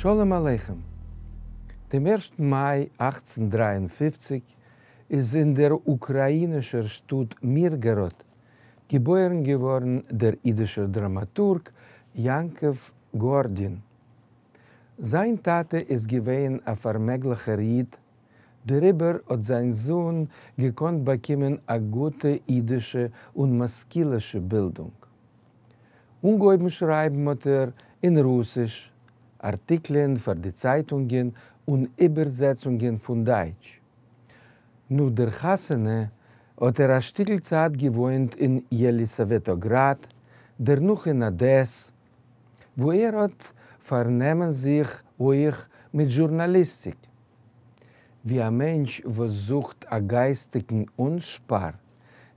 שלום עליכם. דעם ערשטן מאי 1853 איז אין דער אוקראינישער שטאט מירגאראד געבוירן געווארן דער אידישער דראמאטורג יעקב גארדין. זיין טאטע איז געווען א פארמעגליכער איד, דעריבער האט זיין זון געקאנט באקומען א גוטע אידישע און משכיל'ישע בילדונג. אנגעהויבן שרייבן האט ער אין רוסיש, ארטיקלען פאר די צייטונגען און איבערזעצונגען פון דייטש. נאך דער חתונה האט ער א שטיקל צייט געוואוינט אין יעליסאוועטאגראד, דערנאך אין אדעס, וואו ער האט פארנומען זיך אויך מיט זשורנאליסטיק. ווי א מענטש וואס זוכט א גייסטיגן אנשפאר,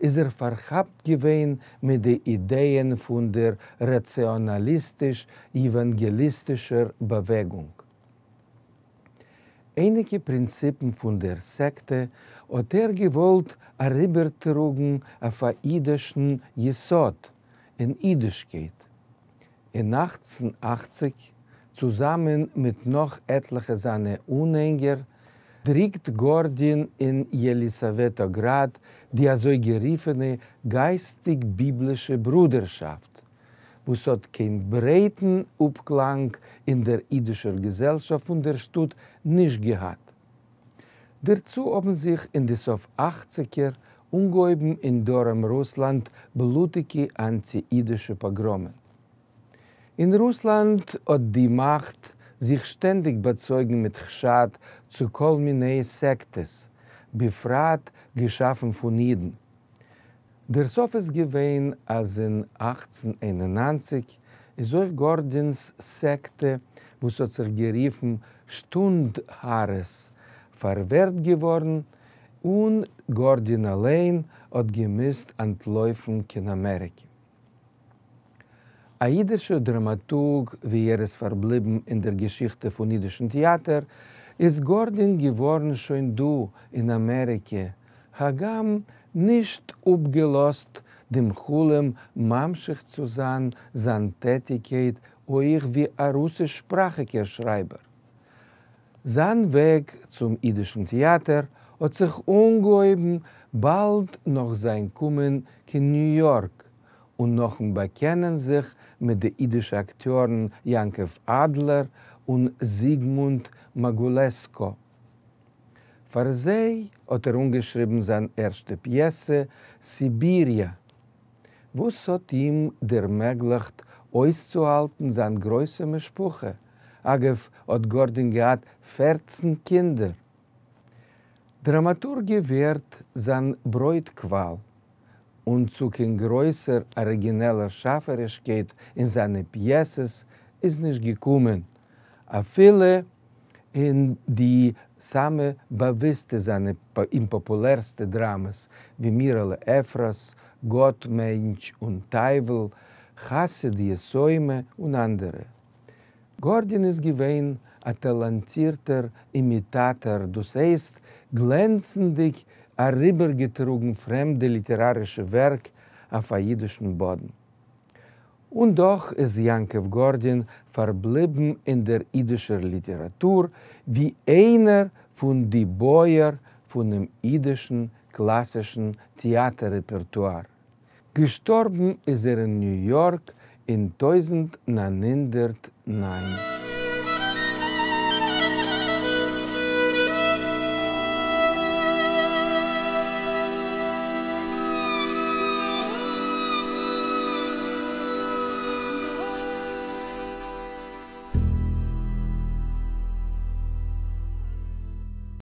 איז ער פארכאפט געווען מיט די אידעען פון דער ראציאנאליסטיש-יעוואנגעליסטישער באוועגונג. אייניקע פרינציפן פון דער סעקטע האט ער געוואלט אריבערטראגן אויף א אידישן יסוד, אין אידישקייט. אין 1880, צוזאמען מיט נאך עטליכע זיינע אנהענגער, דריקט גארדין אין יעליסאוועטאגראד די אזוי גערופענע גייסטיק-ביבלישע ברודערשאפט, וואס האט קיין ברייטן אפקלאנג אין דער אידישער געזעלשאפט פון דער שטאט נישט געהאט. דערצו האבן זיך אין די סוף אכציגער אנגעהויבן אין דרום רוסלאנד בלוטיגע אנטי-אידישע פאגראמען. אין רוסלאנד האט די מאכט זיך שטענדיג באצויגן מיט חשד צו כל מיני סעקטעס, בפרט געשאפן פון אידן. דער סוף איז געווען אז אין 1891 איז אויך גארדינ'ס סעקטע, וואס האט זיך גערופן שטונדהארעס, פארווערט געווארן, און גארדין אליין האט געמוזט אנטלויפן קיין אמעריקע. א אידישער דראמאטורג, ווי ער איז פארבליבן אין דער געשיכטע פון אידישן טעאטער, איז גארדין געווארן שוין דא אין אמעריקע, הגם נישט אפגעלאזט דעם חלום ממשיך צו זיין זיין טעטיקייט אויך ווי א רוסיש-שפראכיגער שרייבער. זיין וועג צום אידישן טעאטער האט זיך אנגעהויבן באלד נאך זיין קומען קיין ניו יארק, און נאכן באקענען זיך מיט די אידישע אקטיארן יעקב אדלער און זיגמונד מאגולעסקא. פאר זיי האט ער אנגעשריבן זיין ערשטע פיעסע סיביריא, וואס האט אים דערמעגליכט אויסצוהאלטן זיין גרויסע משפחה, אגב האט גארדין געהאט 14 קינדער. דראמאטורגיע ווערט זיין ברויט-קוואל, און צו קיין גרויסער אריגינעלער שאפערישקייט אין זיינע פיעסעס איז נישט געקומען, אפילו אין די סאמע באוויסטע זיינע און פאפולערסטע דראמעס, ווי מירעלע אפרת, גאט, מענטש און טייוול, חסיד יתומה און אנדערע. גארדין איז געווען א טאלאנטירטער אימיטאטאר, דאס הייסט, גלענצנדיג אריבערגעטראגן פרעמדע ליטערארישע ווערק אויף א אידישן באדן. און דאך איז יעקב גארדין פארבליבן אין דער אידישער ליטעראטור ווי איינער פון די בויער פונעם אידישן קלאסישן טעאטער-רעפערטואר. געשטארבן איז ער אין ניו יארק אין 1909.